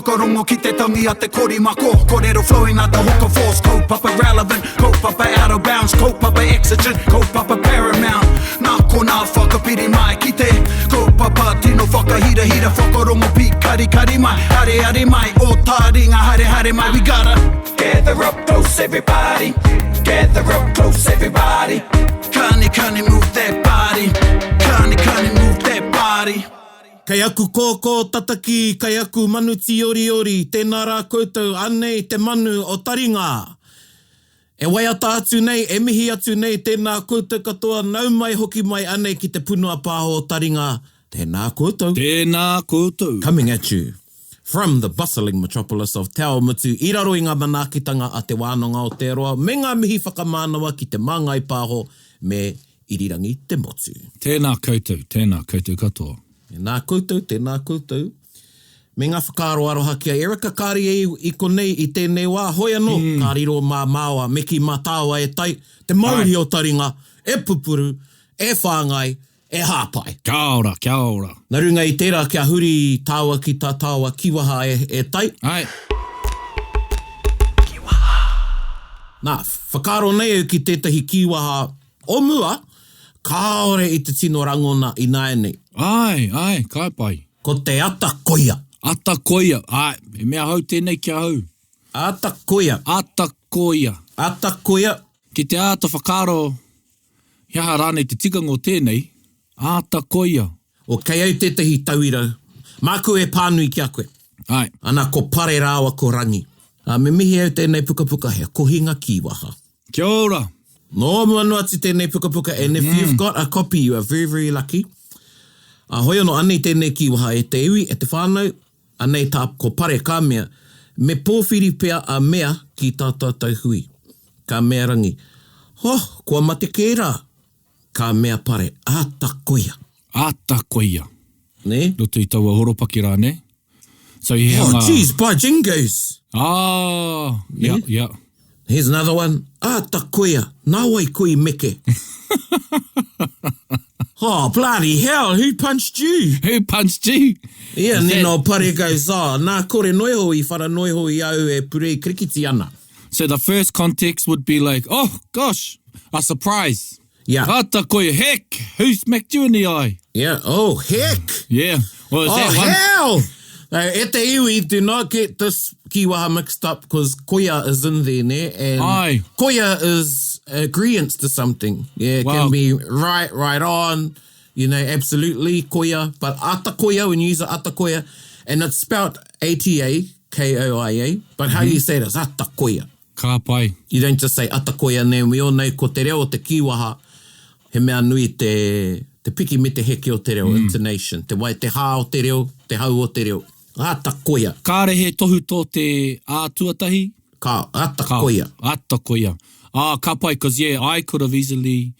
Whakarongo ki te tangi a te korimako Korero flowing like the hook of force Kaupapa relevant, kaupapa out of bounds Kaupapa exigent, kaupapa paramount Nā konā whakapiri mai ki te Kaupapa tino whakahirahira Whakarongo pīkarikari mai, areare mai Ō tāringa haere haere mai We gotta gather up close everybody Gather up close everybody Kani kani move that body Kani kani move that body Kei aku kōkō tatakī, kei aku manu tīoriori, tēnā rā koutou, anei te manu o Taringa. E waiata atu nei, e mihi atu nei, tēnā koutou katoa, nau mai hoki mai anei ki te punua pāho o Taringa, tēnā koutou. Tēnā koutou. Coming at you from the bustling metropolis of Te Awamutu i raro i ngā manaakitanga a Te Wānanga o Aotearoa me ngā mihi whakamānawa ki Te Māngai Pāho me Irirangi te motu. Tēnā koutou, tēnā koutou katoa. Tēnā koutou, tēnā koutou. Me ngā whakaaro aroha ki a Erica kāre ia i konei i tēnei wā, hoi anō, ka riro mā Māoa, me kī mā tāua e tai, te mauri o taringa, e pupuru, e whāngai, e hāpai. Kia ora, kia ora. Nā runga i tērā kia huri tāua ki tā tāua kīwaha e tai. Āe. Kīwaha. Nā, whakaaro nei au ki tētahi kīwaha O mua, kāore i te tino rangona ināianei. Āe, āe, ka pai. Ko te ata koia. Ata koia, āe, he mea hou tēnei ki ahau. Ata koia. Ata koia. Ata koia. Ki te āta whakaaro, he aha rānei te tikanga o tēnei, āta koia. O, kei au tētahi tauira, māku e pānui ki a koe. Āe. Ana, ko Pare rāua ko Rangi. Ā, me mihi au tēnei pukapuka he kohinga kīwaha. Kia ora! Nō mua noa atu tēnei pukapuka and if you've got a copy you are very very lucky. Ā, hoi anō, anei tēnei kīwaha e te iwi, e te whānau, anei tā ko Pare ka mea, me pōwhiri pea a Mea ki tā tātou hui. Ka mea Rangi, Ho, kua mate kē rā! Ka mea Pare, Āta koia! Āta koia. Nē? Roto i taua horopaki rā, nē? So he Oh, hanga... geez, by jingoes! Ah, yeah, yeah. Here's another one. Āta koia, nā wai koe i meke? oh, bloody hell, who punched you? Who punched you? Yeah, Is and then that- o Pare goes, oh, nā kore noiho i whara noiho i au e purei kirikiti ana. So the first context would be like, oh, gosh, a surprise. Yeah. Āta koia, heck, who smacked you in the eye? Yeah, oh, heck! Yeah. Well, is Oh, that one? hell! Uh, e te iwi, do not get this kīwaha mixed up because koia is in there, ne? And Aye. koia is agreeance to something. Yeah, it Wow. can be right, right on, you know, absolutely, koia. But ata koia, when you use ata koia, and it's spelt A-T-A-K-O-I-A, but how you say it is ata koia. Ka pai. You don't just say ata koia nē, we all know ko te reo o te kīwaha, he mea nui te, te piki me te heke o te reo, intonation, te wai, te hā o te reo, te hau o te reo. Ata koia. Kāre he tohu tō te ā tuatahi? Ka, ata koia. Ata koia. Ah, ka pai, cause yeah, I could have easily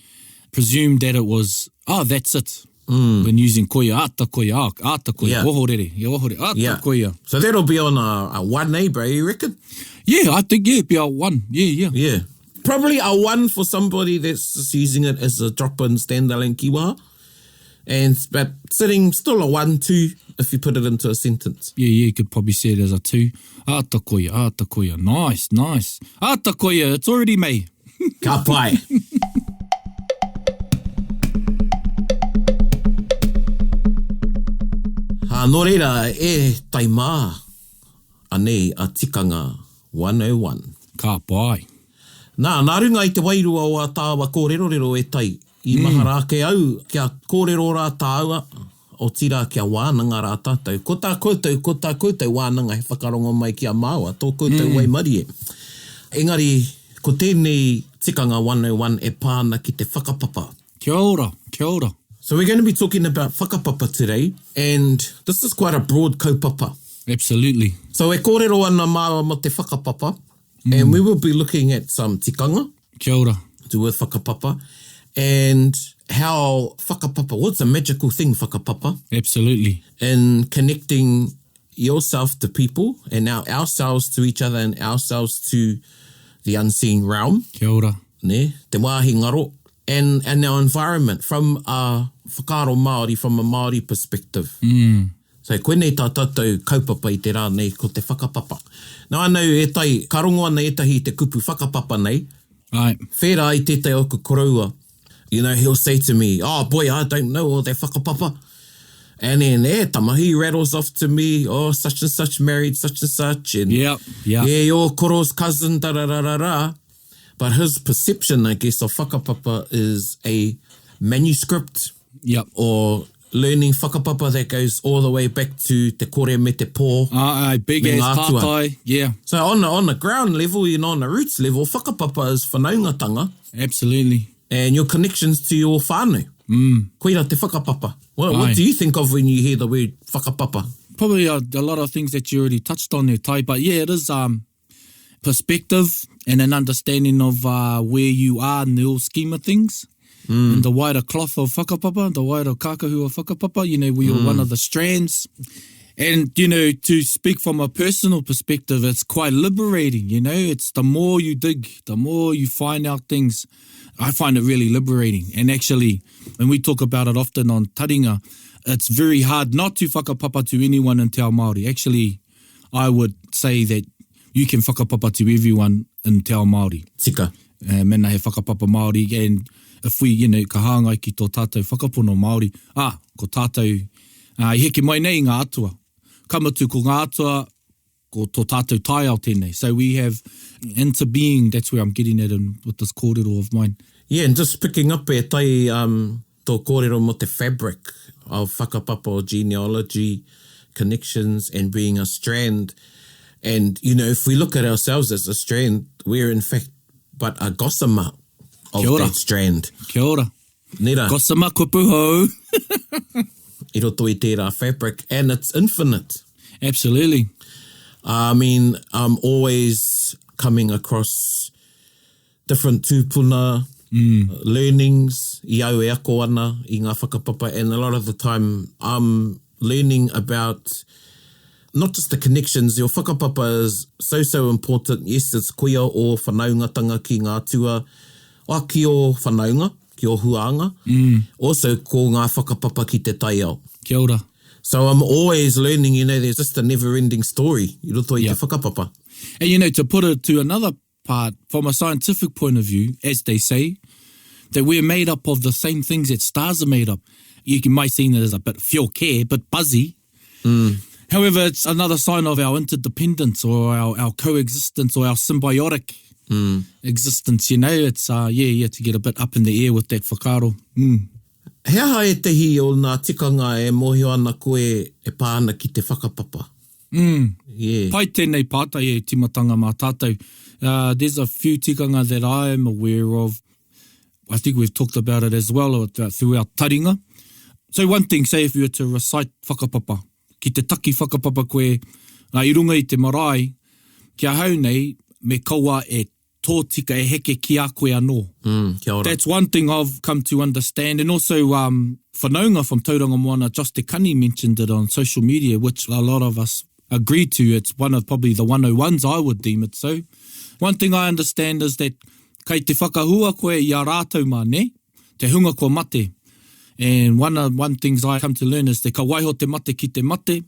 presumed that it was, oh, that's it. Mm. When using koia, ata koia, ah, ata koia, yeah. ohorere, yeah, ohore, ata yeah. koia. So that'll be on a, a one, eh, bro, you reckon? Yeah, I think, yeah, be a one, yeah, yeah. Yeah. Probably a one for somebody that's just using it as a drop-in standalone kiwaha. And, but sitting still a one, two, if you put it into a sentence. Yeah, yeah, you could probably see it as a two. Ata koia, ata koia. Nice, nice. Ata koia, it's already made. Ka pai. Ā, nō reira, e tai mā, anei a Tikanga 101. Ka pai. Nā, nā runga i te wairua o ā tāua kōrerorero e tai, i mahara ake au kia kōrero rā tāua, Otirā kia wānanga rā tātou. Ko tā koutou, ko tā koutou wānanga he whakarongo mai ki a māua, tō koutou waimarie. Engari, ko tēnei tikanga 101 e pā ana ki te whakapapa. Kia ora, kia ora. So we're going to be talking about whakapapa today, and this is quite a broad kaupapa. Absolutely. So e kōrero ana māua mō te whakapapa, and we will be looking at some tikanga. Kia ora. To with whakapapa, and how whakapapa, what's a magical thing whakapapa? Absolutely. In connecting yourself to people and now ourselves to each other and ourselves to the unseen realm. Kia ora. Ne, te wāhi ngaro. And, and our environment from a whakaaro Māori, from a Māori perspective. Mm. So, koinei tā tātou kaupapa i te rā nei, ko te whakapapa. Now, I know ētahi, ka rongo ana ētahi i te kupu whakapapa nei, Āe. Whērā i tētahi o aku koroua, you know, he'll say to me, oh boy, I don't know all that whakapapa. And then, eh, tama, he rattles off to me, oh, such and such married such and such, and Yep, yeah. yeah, your koro's cousin, da da da da da. But his perception, I guess, of whakapapa is a manuscript Yep. or learning whakapapa that goes all the way back to te kore me te pō. Āe, big Me ass ngā atua. tātai, yeah. So on the, on the ground level, you know, on the roots level, whakapapa is whanaungatanga. Absolutely. And your connections to your whānau. Mm. Koira te whakapapa. What, what do you think of when you hear the word whakapapa? Probably a, a lot of things that you already touched on there, Tai, but yeah, it is um, perspective and an understanding of uh, where you are in the whole scheme of things. Mm. And the wider cloth of whakapapa, the wider kākahu of whakapapa, you know, we are mm. one of the strands. And, you know, to speak from a personal perspective, it's quite liberating, you know. It's the more you dig, the more you find out things. I find it really liberating. And actually, when we talk about it often on Taringa, it's very hard not to whakapapa to anyone in Te Ao Māori. Actually, I would say that you can whakapapa to everyone in Te Ao Māori. Tika. Uh, mena he whakapapa Māori, and if we, you know, ka hāngai ki tō tātou whakapono Māori, ah, ko tātou, uh, i heke mai nei i ngā atua. Ka mutu, ko ngā atua, ko tō tātou taiao tēnei. So we have interbeing, that's where I'm getting at in, with this kōrero of mine. Yeah, and just picking up e tai um, tō kōrero mō te fabric of whakapapa or genealogy, connections and being a strand. And, you know, if we look at ourselves as a strand, we're in fact but a gossamer of Kia ora. that strand. Kia ora. Nera. Gossamer kupu hou. I roto i tērā fabric, and it's infinite. Absolutely. I mean, I'm always coming across different tūpuna, mm. learnings, i au e ako ana i ngā whakapapa, and a lot of the time I'm learning about not just the connections, your whakapapa is so, so important. Yes, it's koia o whanaungatanga ki ngā atua, a ki o whanaunga, ki o huānga. Mm. Also, ko ngā whakapapa ki te taiao. Kia ora. So I'm always learning, you know, there's just a never-ending story i roto i yeah. te whakapapa. And you know, to put it to another part, from a scientific point of view, as they say, that we're made up of the same things that stars are made up. You can, might seem that as a bit feel care, but buzzy. Mm. However, it's another sign of our interdependence or our, our coexistence or our symbiotic mm. existence, you know. It's, uh, yeah, yeah, to get a bit up in the air with that whakaaro. Mm. He aha ētehi o ngā tikanga e mōhio ana koe e pā ana ki te whakapapa? Mm. Yeah. Pai tēnei pātai e timatanga mā tātou. Uh, there's a few tikanga that I am aware of. I think we've talked about it as well uh, throughout taringa. So one thing, say if you were to recite whakapapa, ki te taki whakapapa koe uh, i runga i te marae, ki ahau nei, me kaua e tōtika e heke ki a koe anō. Mm, kia ora. That's one thing I've come to understand. And also, um, whanaunga from Tauranga Moana, Josh Te Kani mentioned it on social media, which a lot of us agree to. It's one of probably the 101s, I would deem it so. One thing I understand is that kei te whakahua koe i a rātou mā, ne? Te hunga kua mate. And one of one things I come to learn is te ka waiho te mate ki te mate.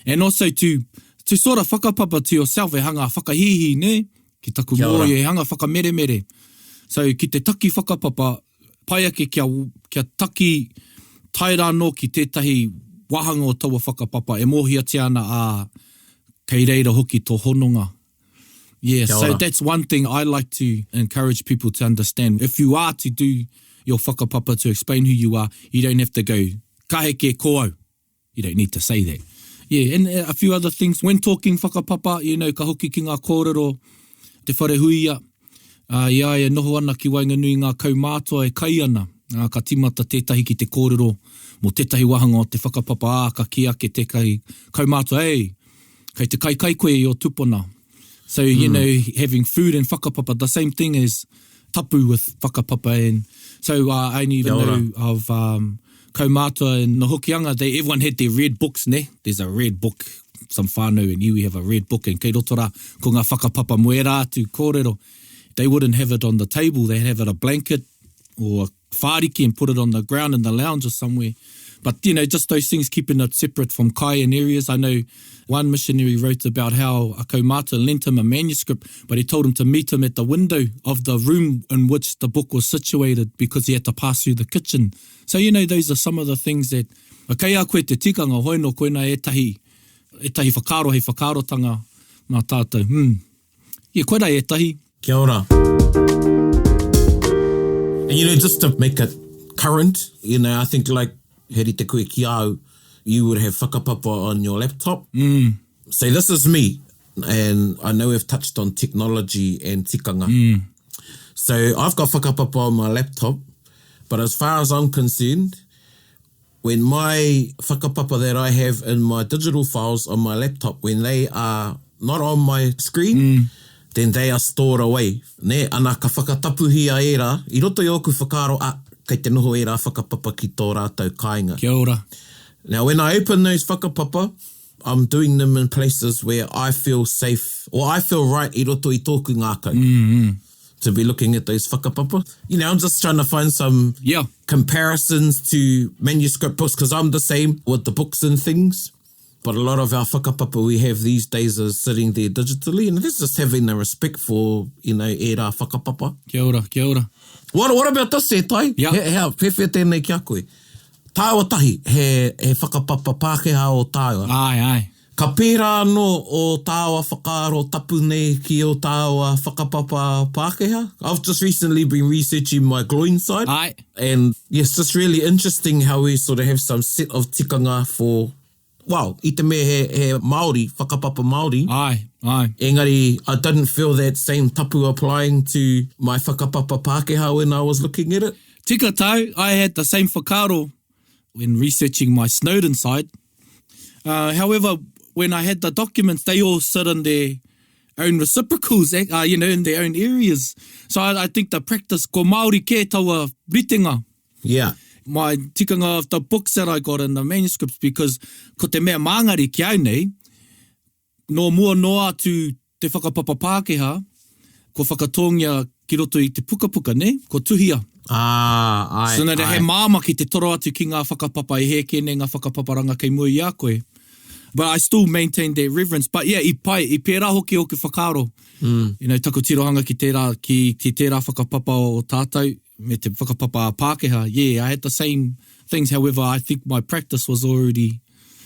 And also to, to sort of whakapapa to yourself e hanga whakahīhī, ne? Ki taku Kia ora. mōhio, he hanga whakameremere. So, ki te taki whakapapa, pai ake kia, kia taki tae rā anō ki tētahi wāhanga o taua whakapapa e mōhiotia ana, ā, kei reira hoki tō hononga. Yeah, Kia so ora. that's one thing I like to encourage people to understand. If you are to do your whakapapa to explain who you are, you don't have to go, ka heke ko au. You don't need to say that. Yeah, and uh, a few other things. When talking whakapapa, you know, ka hoki ki ngā kōrero, te whare huia, uh, i a ia noho ana ki waenganui ngā kaumātua e kai ana, uh, ka timata tētahi ki te kōrero mō tētahi wāhanga o te whakapapa, ā, ka kī ake tētahi kaumātua, hey, kei te kaikai koe i o tupona. So, you mm. know, having food and whakapapa, the same thing as tapu with whakapapa. And so uh, I only even know of um, kaumātua in the Hokianga, they, everyone had their red books, ne? There's a red book, some whānau and iwi have a red book, and kei roto rā, ko ngā whakapapa mo ērā atu kōrero. They wouldn't have it on the table, they'd have it a blanket or a whāriki and put it on the ground in the lounge or somewhere. But, you know, just those things, keeping it separate from kai and areas. I know one missionary wrote about how a kaumātua lent him a manuscript, but he told him to meet him at the window of the room in which the book was situated because he had to pass through the kitchen. So, you know, those are some of the things that, kei a koe te tikanga, hoi no koina ētahi, ētahi whakaaro hei whakaarotanga mā tātou. Hmm. Yeah, koirā ētahi. Kia ora. And you know, just to make it current, you know, I think like he rite koe ki a au, you would have whakapapa on your laptop. Mm. So this is me, and I know we've touched on technology and tikanga. Mm. So I've got whakapapa on my laptop, but as far as I'm concerned, when my whakapapa that I have in my digital files on my laptop, when they are not on my screen, mm. then they are stored away. Ne? Ana ka whakatapuhia ērā, i roto i ōku whakaaro, ah, kei te noho ērā whakapapa ki tō rātou kāinga. Kia ora. Now, when I open those whakapapa, I'm doing them in places where I feel safe, or I feel right i roto i tōku ngākau. Mm -hmm. To be looking at those whakapapa. You know, I'm just trying to find some yeah. comparisons to manuscript books, because I'm the same with the books and things. But a lot of our whakapapa we have these days is sitting there digitally, and this is just having the respect for, you know, ērā whakapapa. Kia ora, kia ora. What, what about this, e Tai? Yeah. He, he, pēwhea tēnei ki a koe? Tāua tahi, he, he whakapapa Pākehā o tāua. Āe, āe. Ka pērā anō ō tāua whakaaro tapu nei ki ō tāua whakapapa Pākehā? I've just recently been researching my groin side. Āe. And yes, just really interesting how we sort of have some set of tikanga for, well, i te mea he, he Māori, whakapapa Māori. Āe, āe. Engari, I didn't feel that same tapu applying to my whakapapa Pākehā when I was looking at it. Tika tau, I had the same whakaaro when researching my Snowden side. Uh, however, when I had the documents, they all sit in their own reciprocals, eh, uh, you know, in their own areas. So I, I think the practice, ko Māori kē taua ritenga. Yeah. My tikanga of the books that I got and the manuscripts, because ko te mea māngari ki au nei, Nō mua noa atu te whakapapa Pākehā, kua whakatōngia ki roto i te pukapuka, nē? Kua tuhia. Ā, āe, So, nā reira, he māmā ki te toro atu ki ngā whakapapa e hē kē nei ngā whakapaparanga kei mua i a koe. But I still maintain that reverence. But yeah, i pai, i pērā hoki ōku whakaaro. You know, taku tirohanga ki tērā, ki, ki tērā whakapapa o tātou, me te whakapapa a Pākehā. Yeah, I had the same things, however, I think my practice was already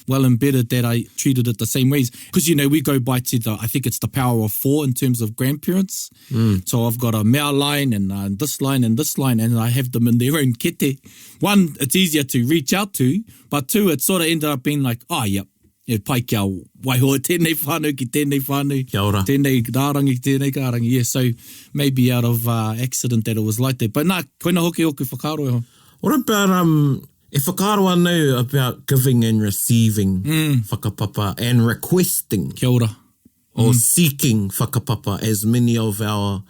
well embedded that I treated it the same ways. Because, you know, we go by to the, I think it's the power of four in terms of grandparents. Mm. So I've got a male line and uh, this line and this line, and I have them in their own kete. One, it's easier to reach out to, but two, it sort of ended up being like, oh, yep, e pai kia waiho tēnei whānau ki tēnei whānau. Kia ora. Tēnei rārangi ki tēnei rārangi. Yeah, so maybe out of uh, accident that it was like that. But nā, koina hoki oku whakaaro e ho. What about um, E whakaaro ana about giving and receiving mm. whakapapa and requesting. Kia ora. Or mm. seeking whakapapa as many of our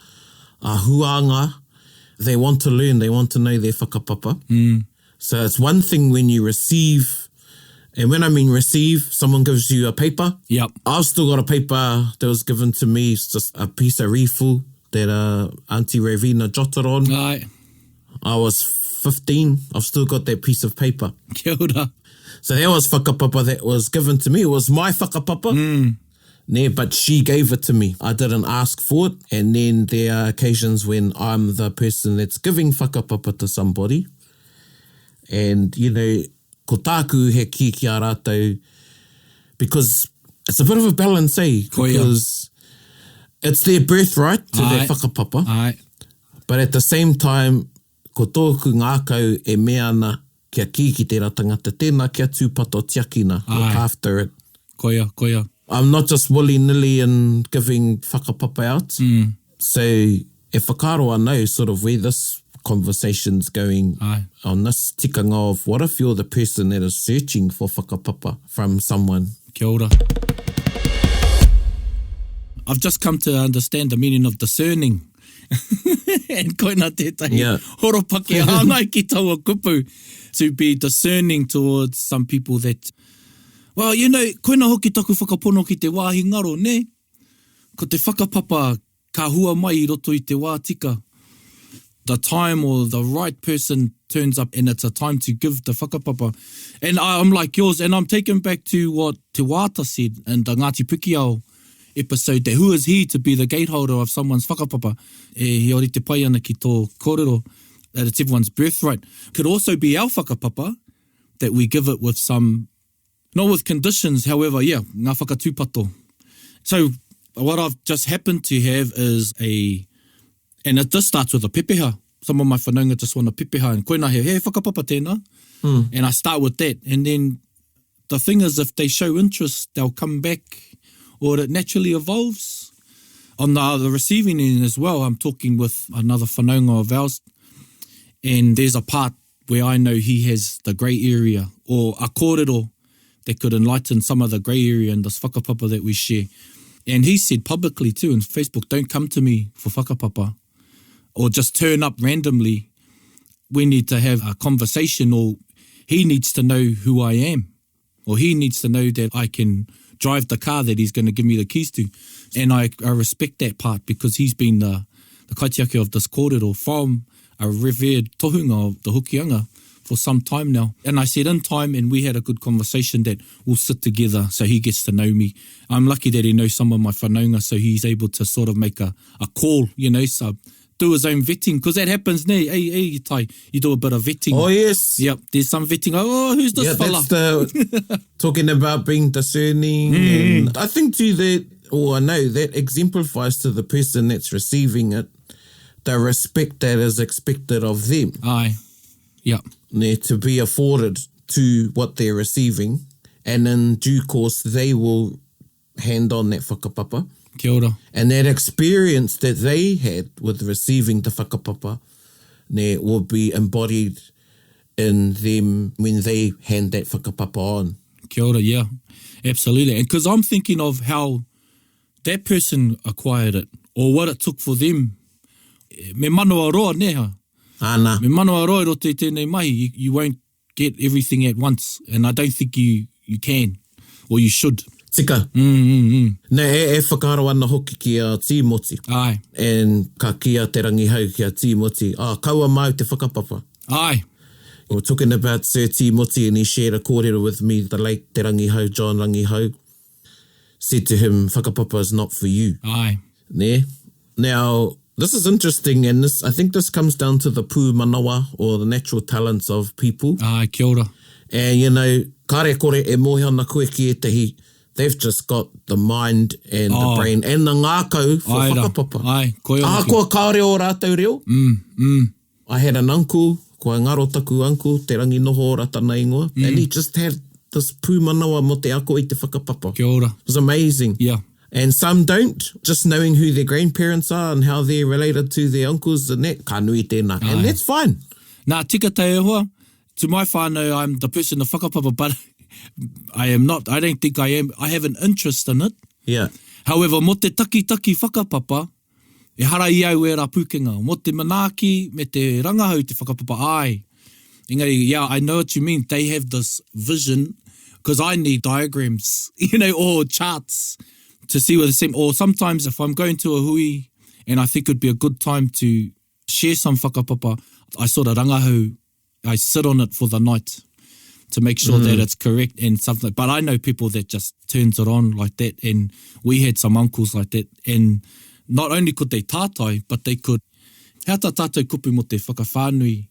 uh, huanga, they want to learn, they want to know their whakapapa. Mm. So it's one thing when you receive, and when I mean receive, someone gives you a paper. Yep. I've still got a paper that was given to me, it's just a piece of refill that uh, Auntie Ravina jotted on. Aye. I was 15. I've still got that piece of paper. Kia ora. So that was whakapapa that was given to me. It was my whakapapa. Mm. Yeah, but she gave it to me. I didn't ask for it. And then there are occasions when I'm the person that's giving whakapapa to somebody. And, you know, ko tāku he kī ki a rātou, because it's a bit of a balance, eh? Because it's their birthright to their whakapapa. Aye. But at the same time, ko tōku ngākau e mea ana kia kī ki tērā tangata, tēnā kia tūpato tiakina, look after it. Koia, koia. I'm not just willy-nilly in giving whakapapa out. Mm. So, e whakaaro ana au sort of where this conversation's going Aye. on this tikanga of what if you're the person that is searching for whakapapa from someone? Kia ora. I've just come to understand the meaning of discerning. And koina tētahi yeah. horopaki hāngai ki taua kupu. To be discerning towards some people that, well, you know, koina hoki taku whakapono ki te wāhi ngaro, nē? Ko te whakapapa ka hua mai i roto i te wā tika. the time or the right person turns up and it's a time to give the whakapapa. And I, I'm like yours, and I'm taken back to what Te Wāta said in the Ngāti Pikiao episode, that who is he to be the gateholder of someone's whakapapa? E he ori te pai ana ki tō kōrero, that it's everyone's birthright. Could also be our whakapapa, that we give it with some, not with conditions, however, yeah, ngā whakatūpato. So what I've just happened to have is a, and it just starts with a pepeha. Some of my whanaunga just want a pepeha and koina he, he whakapapa tēnā. Mm. And I start with that. And then the thing is, if they show interest, they'll come back or it naturally evolves. On the other receiving end as well, I'm talking with another whanaunga of ours, and there's a part where I know he has the grey area or a kōrero that could enlighten some of the grey area in this whakapapa that we share. And he said publicly too on Facebook, don't come to me for whakapapa or just turn up randomly. We need to have a conversation or he needs to know who I am or he needs to know that I can drive the car that he's going to give me the keys to. And I, I respect that part because he's been the, the kaitiaki of this kōrero from a revered tohunga of the Hokianga for some time now. And I said in time, and we had a good conversation that we'll sit together so he gets to know me. I'm lucky that he knows some of my whanaunga, so he's able to sort of make a, a call, you know, so do his own vetting, because that happens, ne? Hey, hey, Tai, you do a bit of vetting. Oh, yes. Yep, there's some vetting. Oh, who's this yeah, fella? that's the talking about being discerning. Mm. And I think too that, or I know that exemplifies to the person that's receiving it the respect that is expected of them. Aye. Yep. Ne, to be afforded to what they're receiving, and in due course they will hand on that whakapapa. Kia ora. And that experience that they had with receiving the whakapapa ne, will be embodied in them when they hand that whakapapa on. Kia ora, yeah. Absolutely. And because I'm thinking of how that person acquired it or what it took for them. Me manawa roa, neha. Ana. Me manawa roa i roto i tēnei mahi. You, you won't get everything at once and I don't think you, you can or you should. Tika. Mm, mm, mm. Ne, e, e whakaaro ana hoki ki a Tīmoti. Ai. And ka kī a Te Rangihau ki a Tīmoti, ah, kaua māu te whakapapa. Ai. We were talking about Sir Tīmoti and he shared a kōrero with me, the late Te Rangihau, John Rangihau, said to him, whakapapa is not for you. Ai. Ne? Now, this is interesting, and this I think this comes down to the pūmanawa or the natural talents of people. Ai, kia ora. And, you know, kare kore e moe ana koe ki ētahi, they've just got the mind and oh. the brain and the ngākau for Ai whakapapa. Ai, koia hoki. Ahakoa kāore ō rātou reo. Mm, mm. I had an uncle, kua ngaro taku uncle, Te Ranginohoora tana ingoa, mm. and he just had this pūmanawa mō te ako i te whakapapa. Kia ora. It was amazing. Yeah. And some don't, just knowing who their grandparents are and how they're related to their uncles and that, ka nui tēnā. Aye. And that's fine. Nā, tika te e hoa, to my whānau, I'm the person to whakapapa, but I am not, I don't think I am, I have an interest in it. Yeah. However, mō te takitaki whakapapa, Ehara i au ērā pūkenga. Mō te manaaki me te rangahau te whakapapa, āe. Engari, yeah, I know what you mean. They have this vision, because I need diagrams, you know, or charts to see where the same, or sometimes if I'm going to a hui and I think it'd be a good time to share some whakapapa, I sort of rangahau I sit on it for the night to make sure mm. that it's correct and something. But I know people that just turns it on like that. And we had some uncles like that. And not only could they tātai, but they could, hea tā tātou kupu mo te whakawhānui,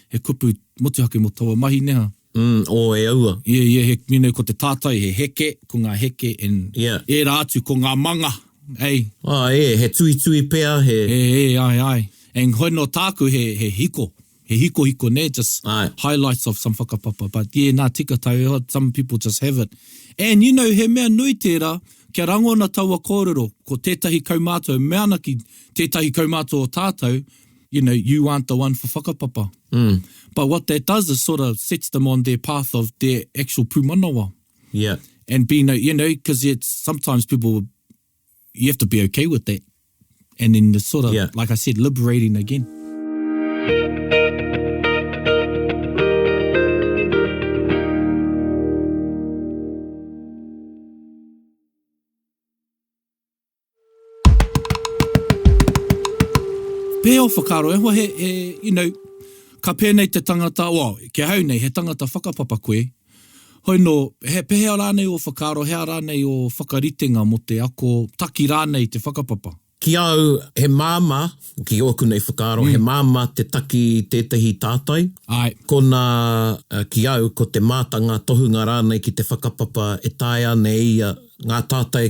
he kupu motuhake mo taua mahi neha. Mm, o e aua. Yeah, yeah, he, you know, ko te tātai he heke, ko ngā heke, and yeah. ērā atu ko ngā manga. Hey. Oh, yeah, he tuitui pea, he... He, he, ai, ai. And hoi no tāku he, he hiko. He hikohiko nē, just Aye. highlights of some whakapapa. But yeah, nā tika tau, some people just have it. And you know, he mea nui tērā, kia rangona taua kōrero, ko tētahi kaumātua, e mea ana ki tētahi kaumātua o tātou, you know, you aren't the one for whakapapa. Mm. But what that does is sort of sets them on their path of their actual pūmanawa. Yeah. And being, you know, because it's sometimes people, you have to be okay with that. And then the sort of, yeah. like I said, liberating again. Pēhea ō whakaaro, e hoa he, he, you know, ka pēnei te tangata, well, ki ahau nei, he tangata whakapapa koe, hoi nō, he pēhea rānei ō whakaaro, he aha rānei ō whakaritenga mō te ako, taki rānei i te whakapapa? Ki a au, he māmā, ki ōku nei whakaaro, he māmā te taki i tētahi tātai. Āe. Konā, ki au, ko te mātanga tohunga rānei ki te whakapapa e taea ana e ia ngā tātai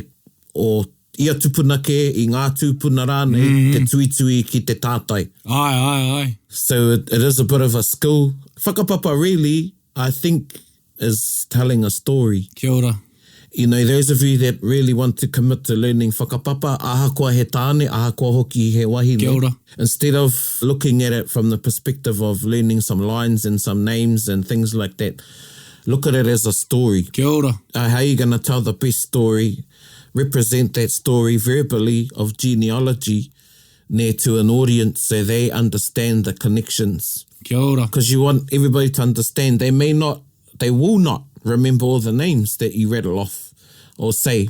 o ia tupuna kē, i ngā tūpuna rānei, te tuitui ki te tātai. Āe, āe, āe. So it is a bit of a skill. Whakapapa really, I think, is telling a story. Kia ora. You know, those of you that really want to commit to learning whakapapa, ahakoa he tāne, ahakoa hoki he wahine. Kia ora. Instead of looking at it from the perspective of learning some lines and some names and things like that, look at it as a story. Kia ora. Uh, how are you going to tell the best story, represent that story verbally of genealogy near to an audience so they understand the connections. Kia ora. Because you want everybody to understand. They may not, they will not remember all the names that you rattle off or say,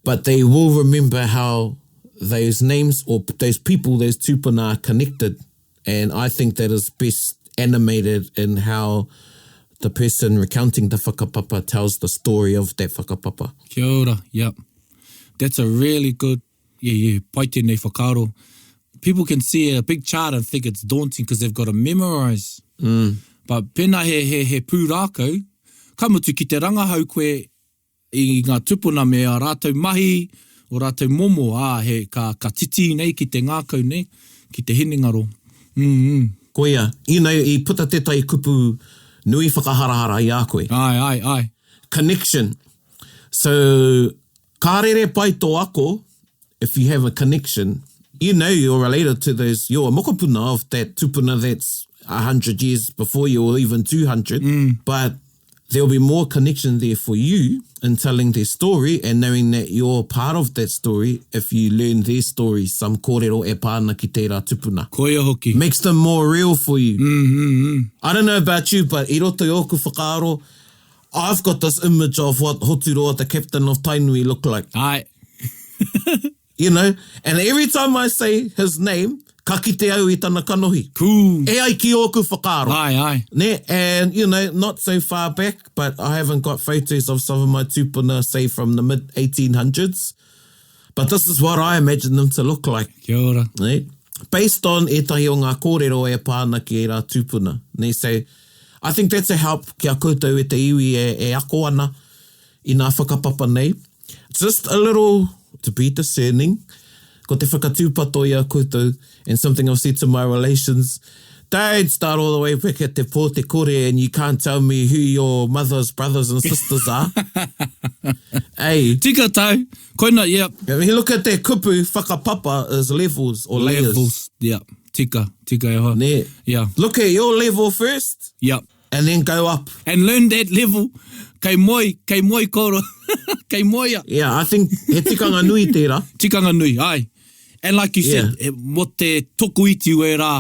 but they will remember how those names or those people, those tupuna are connected. And I think that is best animated in how the person recounting the whakapapa tells the story of that whakapapa. Kia ora, yep. That's a really good Yeah, yeah, pai tēnei whakaaro. People can see a big chart and think it's daunting because they've got to memorise. Mm. But pēnā he, he, he pūrākau, ka mutu ki te rangahau koe i ngā tupuna me ā rātou mahi, o rātou momo, ā, he, ka, ka titī nei ki te ngākau nei, ki te hinengaro. Mm, mm. Koia, you know, i puta tētahi kupu nui whakaharahara i a koe. Āe, āe, āe. Connection. So, Ka rere pai tō ako if you have a connection, you know you're related to those, you're a mokopuna of that tupuna that's 100 years before you or even 200, mm. but there'll be more connection there for you in telling their story and knowing that you're part of that story if you learn their story, some kōrero e pā ana ki tērā tupuna. Koia hoki. Makes them more real for you. Mm, mm, mm. I don't know about you, but i roto i ōku whakaaro, I've got this image of what Hoturoa, the captain of Tainui, looked like. Aye. You know, and every time I say his name, ka kite au i tana kanohi. Cool. E ai ki ōku whakaaro. Aye, aye. Ne? And, you know, not so far back, but I haven't got photos of some of my tūpuna, say, from the mid-1800s. But this is what I imagine them to look like. Kia ora. Ne? Based on ētahi o ngā kōrero e pā ana ki ērā tūpuna. Ne? So, I think that's a help ki a koutou e te iwi e, e ako ana i ngā whakapapa nei. Just a little to be discerning, ko te whakatūpato i a koutou, and something I've said to my relations, don't start all the way back at te pō te kore and you can't tell me who your mother's brothers and sisters are. hey. Tika tau. Koina, yep. I mean, look at that kupu, whakapapa is levels or layers. Levels, yeah. Tika, tika e hoa. Ne. Yeah. Look at your level first. Yep. And then go up. And learn that level. Kei moe, kei moe koro. kei moea. Yeah, I think he tikanga nui tērā. Tikanga nui, ai. And like you said, yeah. mo te tokoiti o ērā,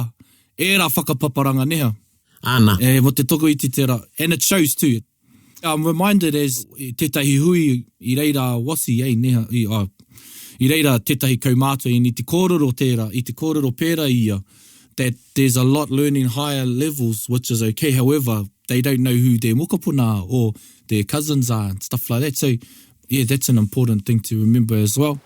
ērā whakapaparanga neha. Ana. E, mo te tokoiti tērā. And it shows too. I'm reminded as tētahi hui i reira a Wasi, eh, neha, i, oh, i reira tētahi kaumātua i te kōrero tērā, i te kōrero pērā ia, that there's a lot learning higher levels, which is okay. However, they don't know who their mokopuna are or their cousins are and stuff like that. So, yeah, that's an important thing to remember as well.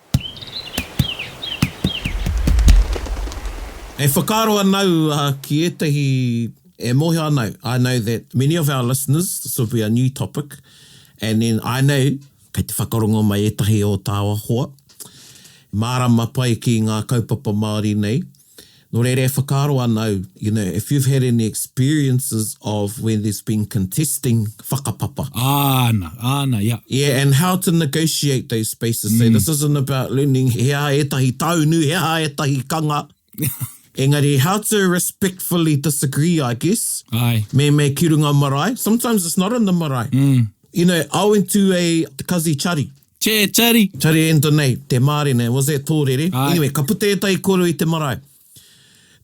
E whakaaro ana au uh, ki ētahi e mōhio ana au. I know that many of our listeners, this will be a new topic, and then I know kei te whakarongo mai ētahi o tāua hoa, mārama pai ki ngā kaupapa Māori nei. Nō reira e whakaaro ana au, you know, if you've had any experiences of when there's been contesting whakapapa. Āna, āna, yeah. Yeah, and how to negotiate those spaces. So this isn't about learning he aha ētahi taunu, he aha ētahi kanga. Engari, how to respectfully disagree, I guess. Aye. Me me ki runga marae. Sometimes it's not in the marae. You know, I went to a Kazi Chari. Che, Chari! Chari and Danae, te mārena, was that tōrere? Aye. Anyway, ka puta ētahi koro i te marae.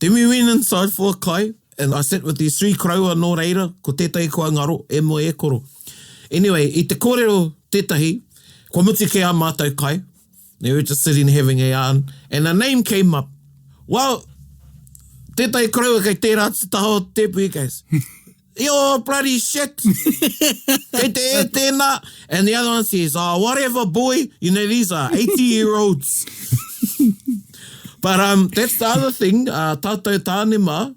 Then we went inside for a kai, and I sat with these three koroua nō reira, ko tētahi kua ngaro, e moe e koro. Anyway, i te kōrero tētahi, kua mutu kē ā mātou kai, they were just sitting having a yarn, and a name came up. Well, Tētahi koroua kei tērā atu taha o te tēpu, he goes, You're bloody shit! Kei te e tēnā! And the other one says, oh, whatever, boy! You know, these are 80-year-olds. But um, that's the other thing, uh, tātou tāne mā,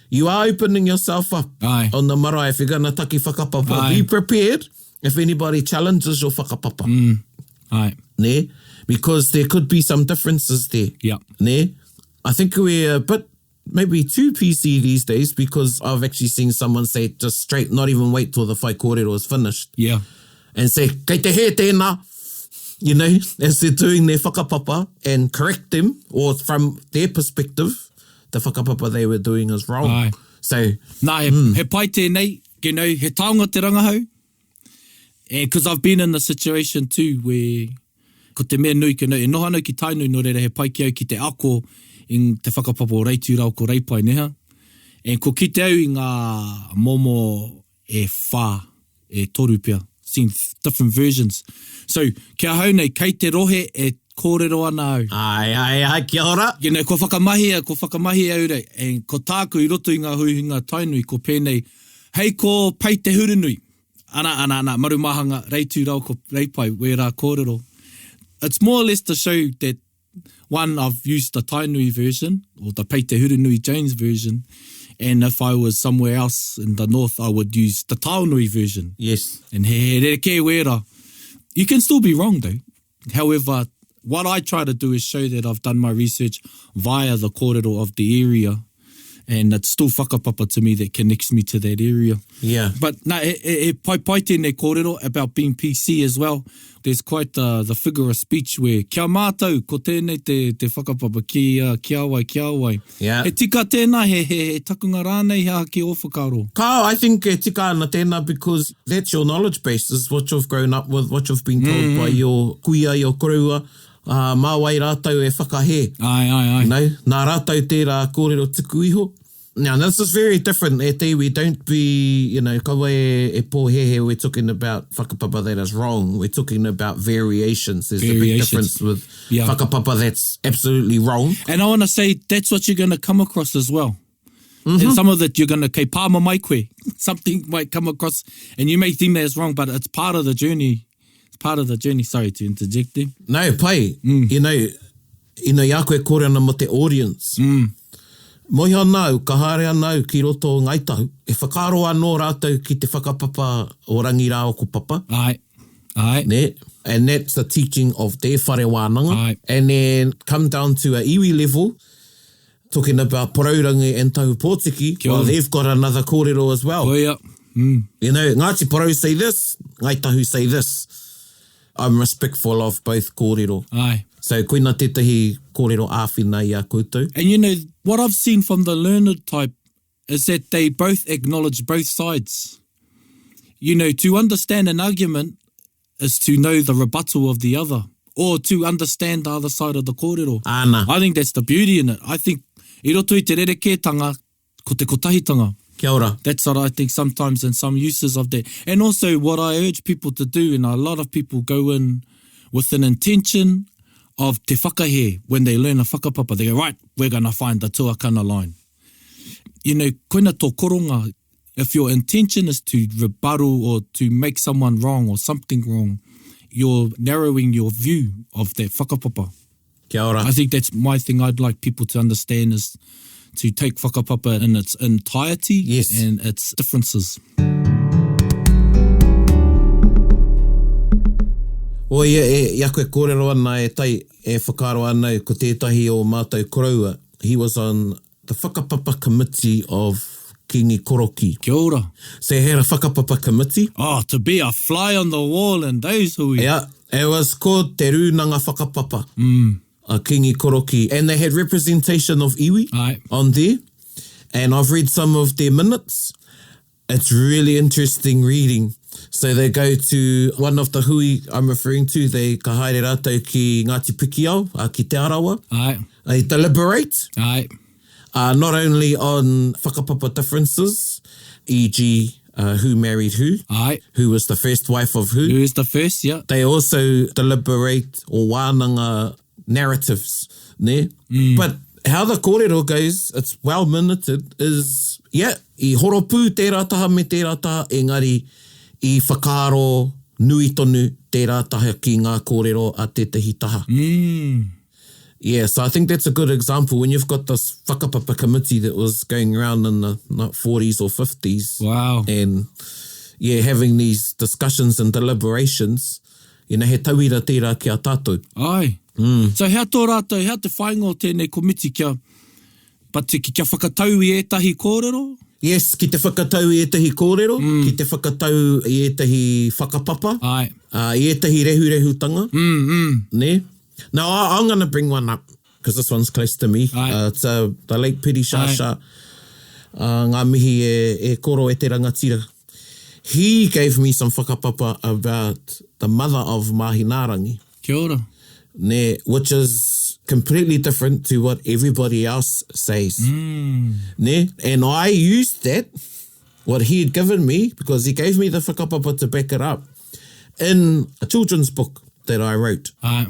you are opening yourself up Aye. on the marae if you're gonna taki whakapapa. Aye. Be prepared if anybody challenges your whakapapa. Mm. Aye. Ne? Because there could be some differences there. Yeah. Ne? I think we're a bit maybe too PC these days because I've actually seen someone say just straight, not even wait till the whaikōrero is finished. Yeah. And say, kei te hē tēnā, you know, as they're doing their whakapapa and correct them, or from their perspective, the whakapapa they were doing is wrong. Aye. So, Nā, he, mm. he pai tēnei, you know, he taonga te rangahau. And because I've been in the situation too where ko te mea nui, you know, e noho ana ki Tainui nō reira he pai ki au ki te ako i te whakapapa o Reitū rāua ko Reipae, neha? And ko kite au i ngā momo e whā, e toru pea, seen different versions. So, ki ahau nei, kei te rohe e kōrero ana au. Ai, ai, ai, kia ora. You know, kua whakamahia, kua whakamahia au rei, and ko tāku i roto i ngā huihuinga Tainui, ko pēnei, hei ko Pei Te Hurunui, Ana, ana, ana, Marumahanga, Reitū rau ko Reipae, wērā kōrero. It's more or less to show that, one, I've used the Tainui version, or the Pei Te Hurinui Jones version, and if I was somewhere else in the north, I would use the Taonui version. Yes. And he, he rerekē wērā. You can still be wrong though. However, what I try to do is show that I've done my research via the kōrero of the area and it's still whakapapa to me that connects me to that area. Yeah. But no, he, he, he pai pai tēnei kōrero about being PC as well. There's quite the, the figure of speech where kia mātau, ko tēnei te, te whakapapa ki, uh, ki a wai, ki a wai. Yeah. He tika tēnā, he, he, he takunga rānei, he aha ki ō whakaaro? Kao, I think e tika ana tēnā because that's your knowledge base, is what you've grown up with, what you've been told mm. by your kuia, your koroua, uh, mā wai rātou e whakahē. Ai, ai, ai. No, nā rātou tērā kōrero tuku iho. Now, this is very different e te iwi, don't be, you know, kaua e, e pōhēhē, we're talking about whakapapa that is wrong, we're talking about variations. There's variations. a big difference with yeah. whakapapa that's absolutely wrong. And I want to say that's what you're going to come across as well. Mm-hmm. And some of it you're going to, kei pāma mai koe. Something might come across and you may think that's wrong, but it's part of the journey. It's part of the journey. Sorry to interject there. No, pai. Mm. You know, you know, i a koe kore ana mo te audience. Mm. Mohi ana au, ka haere ana au ki roto o Ngāi Tahu, e whakaaro anō rātou ki te whakapapa o Rangi rāua ko Papa. Āe, āe. Nē, and that's the teaching of their whare wānanga. Āe. And then come down to a iwi level, Talking about Porourangi and Tahu Pōtiki, well, they've got another kōrero as well. Koia. Mm. You know, Ngāti Porou say this, Ngāi Tahu say this. I'm respectful of both kōrero. Aye. So koina tētahi kōrero āwhina i a koutou. And you know, what I've seen from the learned type is that they both acknowledge both sides. You know, to understand an argument is to know the rebuttal of the other or to understand the other side of the kōrero. Ana. I think that's the beauty in it. I think i roto i te rerekētanga, ko te kotahitanga. Kia ora. That's what I think sometimes in some uses of that. And also what I urge people to do, and a lot of people go in with an intention of te whakahe when they learn a whakapapa. They go, right, we're going to find the tuakana line. You know, koina tō koronga, if your intention is to rebuttal or to make someone wrong or something wrong, you're narrowing your view of that whakapapa. Kia ora. I think that's my thing I'd like people to understand is to take whakapapa in its entirety yes. and its differences. O ia, e, i a koe kōrero ana e tai, e whakaaro ana ko tētahi o mātou koroua, he was on The Whakapapa Committee of Kingi Koroki. Kia ora. So he had a whakapapa committee. Oh, to be a fly on the wall in those hui. Yeah, it was called Te Rūnanga Whakapapa mm. a Kingi Koroki. And they had representation of iwi Aye. on there. And I've read some of their minutes. It's really interesting reading. So they go to one of the hui I'm referring to, they ka haere rātou ki Ngāti Pikiao, uh, ki Te Arawa. Aye. They deliberate. Aye. Uh, not only on whakapapa differences, e.g. Uh, who married who, Aye. who was the first wife of who. Who is the first, yeah. They also deliberate or wānanga narratives, ne? Mm. But How the kōrero goes, it's well minuted, is, yeah, i horopū tērā taha me tērā taha, engari i whakaaro nui tonu tērā taha ki ngā kōrero a tētahi taha. Yeah, so I think that's a good example when you've got this whakapapa committee that was going around in the 40s or 50s. Wow. And yeah, having these discussions and deliberations, you know, he tauira tērā ki a tātou. Ai. Mm. So hea tō rātou, hea te whāinga o tēnei komiti kia, but kia whakatau i ētahi kōrero? Yes, ki te whakatau i ētahi kōrero, mm. ki te whakatau i ētahi whakapapa, Ai. Uh, i ētahi rehurehutanga. Mm, mm. Ne? Now, I, I'm going to bring one up, because this one's close to me. Ai. Uh, it's uh, the late Piri Shasha, uh, ngā mihi e, e koro e te rangatira. He gave me some whakapapa about the mother of Mahinaarangi. Kia ora. Ne, which is completely different to what everybody else says. Mm. Ne? And I used that, what he had given me, because he gave me the whakapapa to back it up, in a children's book that I wrote. Ai.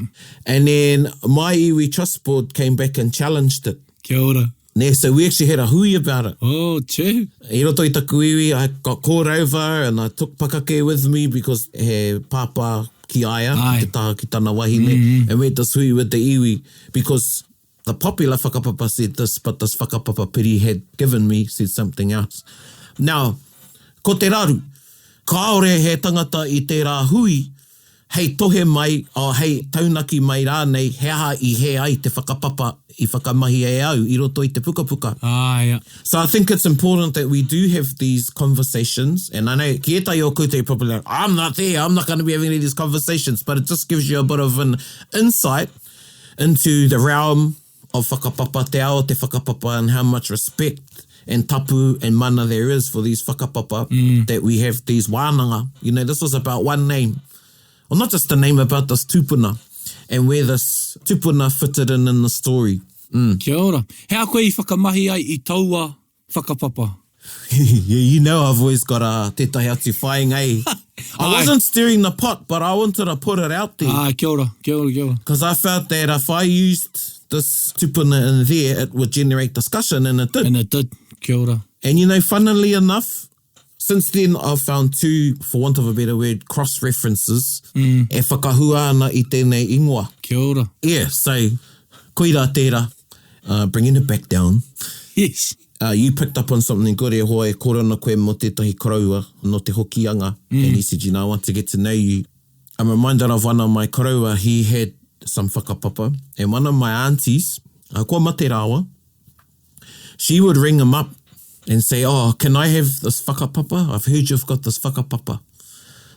And then my iwi trust board came back and challenged it. Kia ora. Ne, so we actually had a hui about it. Oh, che. I roto i taku iwi, I got called over and I took Pakake with me because he pāpā ki a ia, ki te taha ki tana wahine, mm -hmm. and we had this hui with the iwi because the popular whakapapa said this, but this whakapapa Piri had given me said something else. Now, ko te raru, kāore he tangata i tērā hui hei tohe mai, oh, hei taunaki mai rānei he aha i hē ai te whakapapa i whakamahia e au i roto i te pukapuka. Ah, yeah. So I think it's important that we do have these conversations, and I know ki ētahi o koutou you're probably like, I'm not there, I'm not going to be having any of these conversations, but it just gives you a bit of an insight into the realm of whakapapa, te ao o te whakapapa, and how much respect and tapu and mana there is for these whakapapa mm. that we have these wānanga. You know, this was about one name. Well, not just the name, about this tupuna and where this tupuna fitted in in the story. Mm. Kia ora. He a koe i whakamahi ai i taua whakapapa? yeah, you know I've always got a tētahi atu whāinga e. I wasn't stirring the pot, but I wanted to put it out there. Ah, kia ora, kia ora, kia ora. Because I felt that if I used this tupuna in there, it would generate discussion, and it did. And it did, kia ora. And you know, funnily enough, since then I've found two, for want of a better word, cross-references mm. e whakahua ana i tēnei ingoa. Kia ora. Yeah, so, koira tērā, uh, bringing it back down. Yes. Uh, you picked up on something good e hoa e kore ana koe mō tētahi koroua nō Te Hokianga mm. and he said, you know, I want to get to know you. I'm reminded of one of my koroua, he had some whakapapa and one of my aunties, uh, kua mate rāua, she would ring him up and say, oh, can I have this whakapapa? I've heard you've got this whakapapa.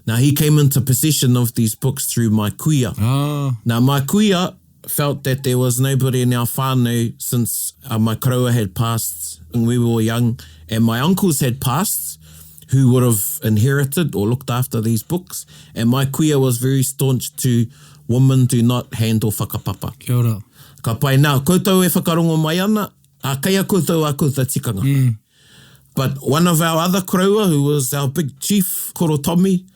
Now, he came into possession of these books through my kuia. Ah. Now, my kuia felt that there was nobody in our whānau since uh, my koroua had passed when we were young and my uncles had passed who would have inherited or looked after these books. And my kuia was very staunch to women do not handle whakapapa. Kia ora. Ka pai nā, koutou e whakarongo mai ana, a kei a koutou a koutou tikanga. Mm. But one of our other koroua, who was our big chief, Koro Tommy,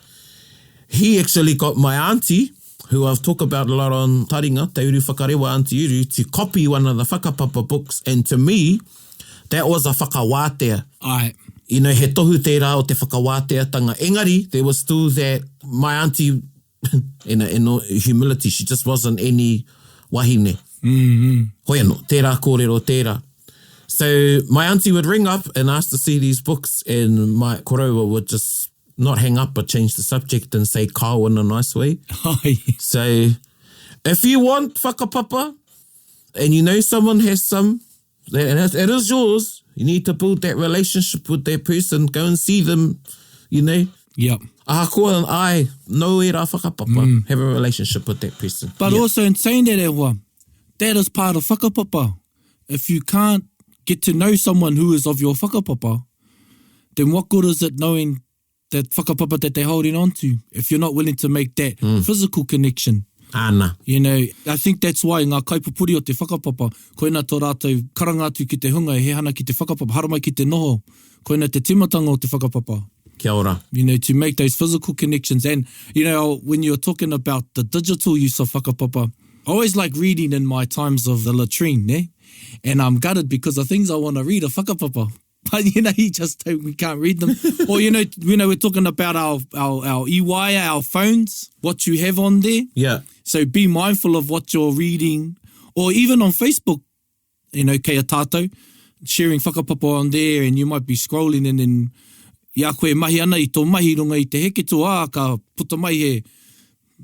he actually got my auntie, who I've talked about a lot on Taringa, Te Uru Whakarewa Auntie Uru, to copy one of the whakapapa books. And to me, that was a whakawātea. Ai. You know, he tohu tērā o te whakawāteatanga. Engari, there was still that, my auntie, in, a, in humility, she just wasn't any wahine. Mm -hmm. Hoi anō, tērā kōrero tērā. So my auntie would ring up and ask to see these books and my koroua would just not hang up but change the subject and say kao in a nice way. So if you want whakapapa and you know someone has some, and it is yours, you need to build that relationship with that person, go and see them, you know. Yep. Ahakoa ai, no e rā whakapapa, mm. have a relationship with that person. But yep. also in saying that, e hoa, that is part of whakapapa. If you can't get to know someone who is of your whakapapa, then what good is it knowing that whakapapa that they're holding on to if you're not willing to make that mm. physical connection? Ana. You know, I think that's why ngā kaipupuri o te whakapapa, koina tō rātou karanga atu ki te hunga e he hana ki te whakapapa, haramai ki te noho, koina te timatanga o te whakapapa. Kia ora. You know, to make those physical connections. And, you know, when you're talking about the digital use of whakapapa, I always like reading in my times of the latrine, eh? And I'm gutted because the things I want to read are whakapapa. But you know, you just don't, we can't read them. or you know, you know, we're talking about our, our, our e-wire, our phones, what you have on there. Yeah. So be mindful of what you're reading or even on Facebook, you know, kei a tātou, sharing whakapapa on there and you might be scrolling and then i a koe e mahi ana i tō mahi i runga i te heketo, ā, ka puta mai he,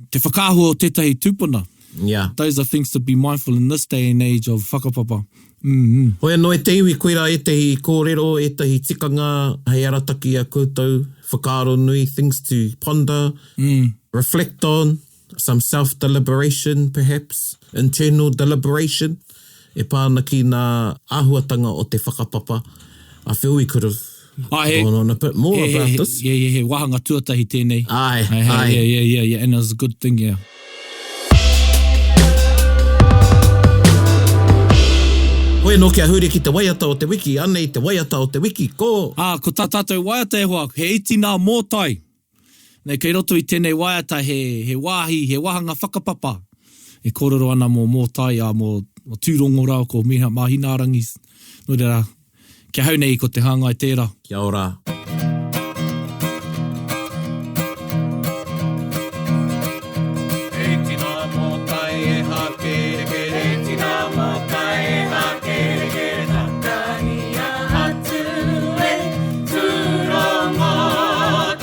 te whakaahua o tētahi tūpuna. Yeah. Those are things to be mindful in this day and age of whakapapa. Mm-hmm. Hoi anō e te iwi, koirā ētahi kōrero, ētahi tikanga hei arataki i a koutou, whakaaro nui, things to ponder, mm. reflect on, some self-deliberation perhaps, internal deliberation, e pā ana ki ngā āhuatanga o te whakapapa. I feel we could have Ah, he, gone on a bit more he, about he, this. Yeah, yeah, he wāhanga tuatahi tēnei. Āe, He, he, āe. Yeah, yeah, yeah, yeah, and it was a good thing, yeah. Hoi anō kia huri ki te waiata o te wiki, anei te waiata o te wiki, ko... Ā, ko tā tātou waiata e hoa, he iti nā mōtai. Nei, kei roto i tēnei waiata he, he wāhi, he wāhanga whakapapa e kōrero ana mō Mōtai, ā, mō, mō Tūrongo rāua ko Miha, Māhinaarangi. Nō reira, ki ahau nei ko te hāngai tērā. Kia ora. He tina mōtai e hākerekere, he tina mōtai e hākerekere, takahia atu e Tūrongo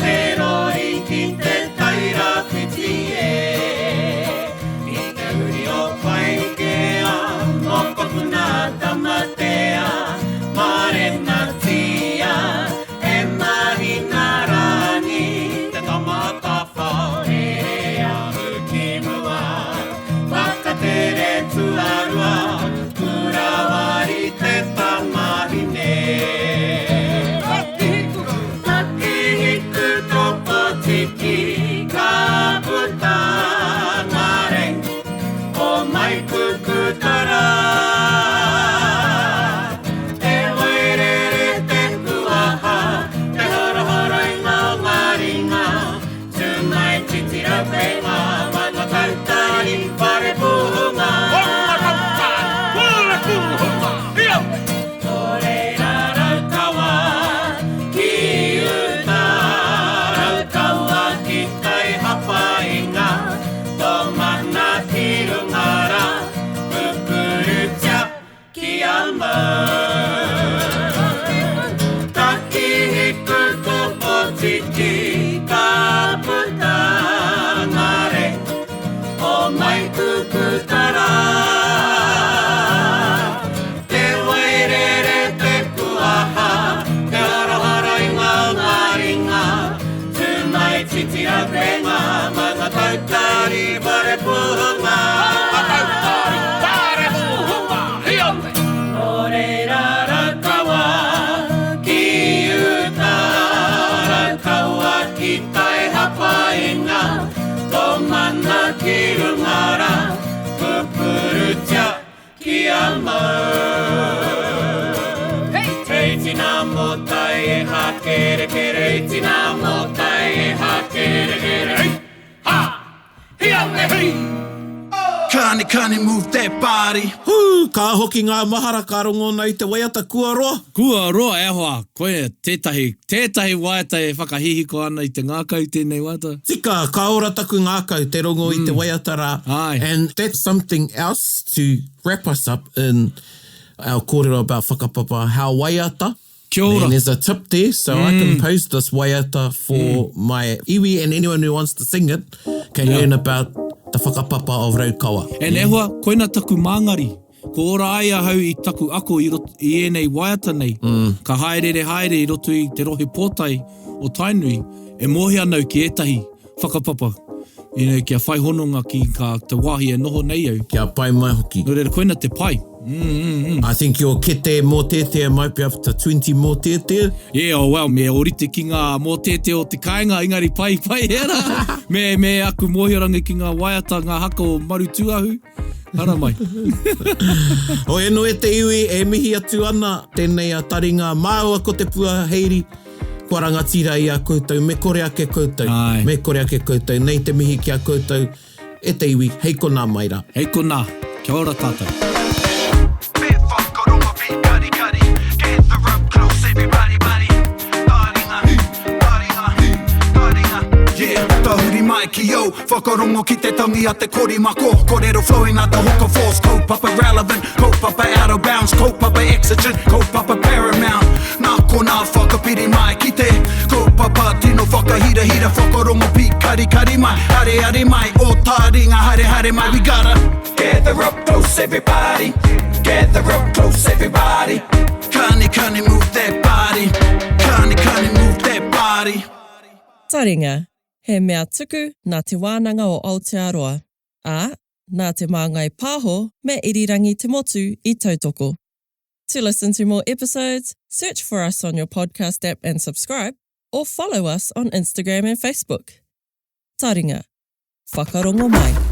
te rori ki te Tairāwhiti e. I te uri o Paikea, mokopuna Tamatea, mārenatia e Mahinaarangi, te tama tawhao rere ahu ki mua, whakatere tuarua, kurawari te tamahine. Takihiku tō potiki, ka puta ngā rei o Maikukutara. Te wairere te kuaha, te horohoro i ngā maringa, tū mai titiro whenga, mana tautari, whare puhunga. Nō reira Raukawa ki uta, Raukawa ki tai hapainga, tō mana ki runga rā, pupurutia kia mau. Takihiku tō potiki, ka puta ngā rei o Maikukutara. Te wairere te kuaha, te horohoro i ngā maringa, tū mai titira whenga, mana tautari whare puhunga. Nō reira Raukawa ki uta, Raukawa ki tai hapainga, tō mana ki runga rā, pupurutia kia mau. Hei tina mōtai e hākerekere, hei tina mōtai e hākerekere, hei, ha, hi ame hui! Kani kani move that body. Hū, ka hoki ngā mahara ka rongona i te waiata kua roa. Kua roa e hoa, koia tētahi, tētahi waiata e whakahihiko ana i te ngākau tēnei waiata. Tika, ka ora taku ngākau te rongo i te waiata rā. Āe. And that's something else to wrap us up in our kōrero about whakapapa, how waiata. Kia ora. And there's a tip there, so I composed this waiata for my iwi and anyone who wants to sing it can learn about the whakapapa of Raukawa. And e hoa, koina taku māngari. Ko ora ai ahau i taku ako i roto, i ēnei waiata nei. Ka haereere haere i roto i te rohe pōtae o Tainui, e mōhio ana au ki ētahi whakapapa, you know, kia whai hononga ki ka, te wāhi e noho nei au. Kia pai mai hoki. Nō reira, koina te pai. I think your kete mōteatea might be up to 20 mōteatea. Yeah, oh well, me ōrite ki ngā mōteatea o te kāinga, engari pai, pai ērā. Me, me aku mōhioranga ki ngā waiata, ngā haka o Marutūahu, haramai. Hoi anō e te iwi, e mihi atu ana tēnei a taringa māua ko Te Pua Heiri, kua rangatira i a koutou, me kore ake koutou, Āe. me kore ake koutou, nei te mihi ki a koutou e te iwi, hei konā mai rā. Hei konā, kia ora tātou. Me whakapapa. mai ki au Whakarongo ki te tangi a te korimako Kōrero flowing like the hook of force Kaupapa relevant, kaupapa out of bounds Kaupapa exigent, kaupapa paramount Nā konā whakapiri mai ki te Kaupapa tino whakahirahira Whakarongo pīkarikari mai Areare mai, o tāringa haere haere mai We gotta gather up close everybody Gather up close everybody Kani kani move that body Kani kani move that body Taringa, he mea tuku nā Te Wānanga o Aotearoa, ā, nā Te Māngai Pāho me Irirangi Te Motu i tautoko. To listen to more episodes, search for us on your podcast app and subscribe, or follow us on Instagram and Facebook. Taringa, whakarongo mai.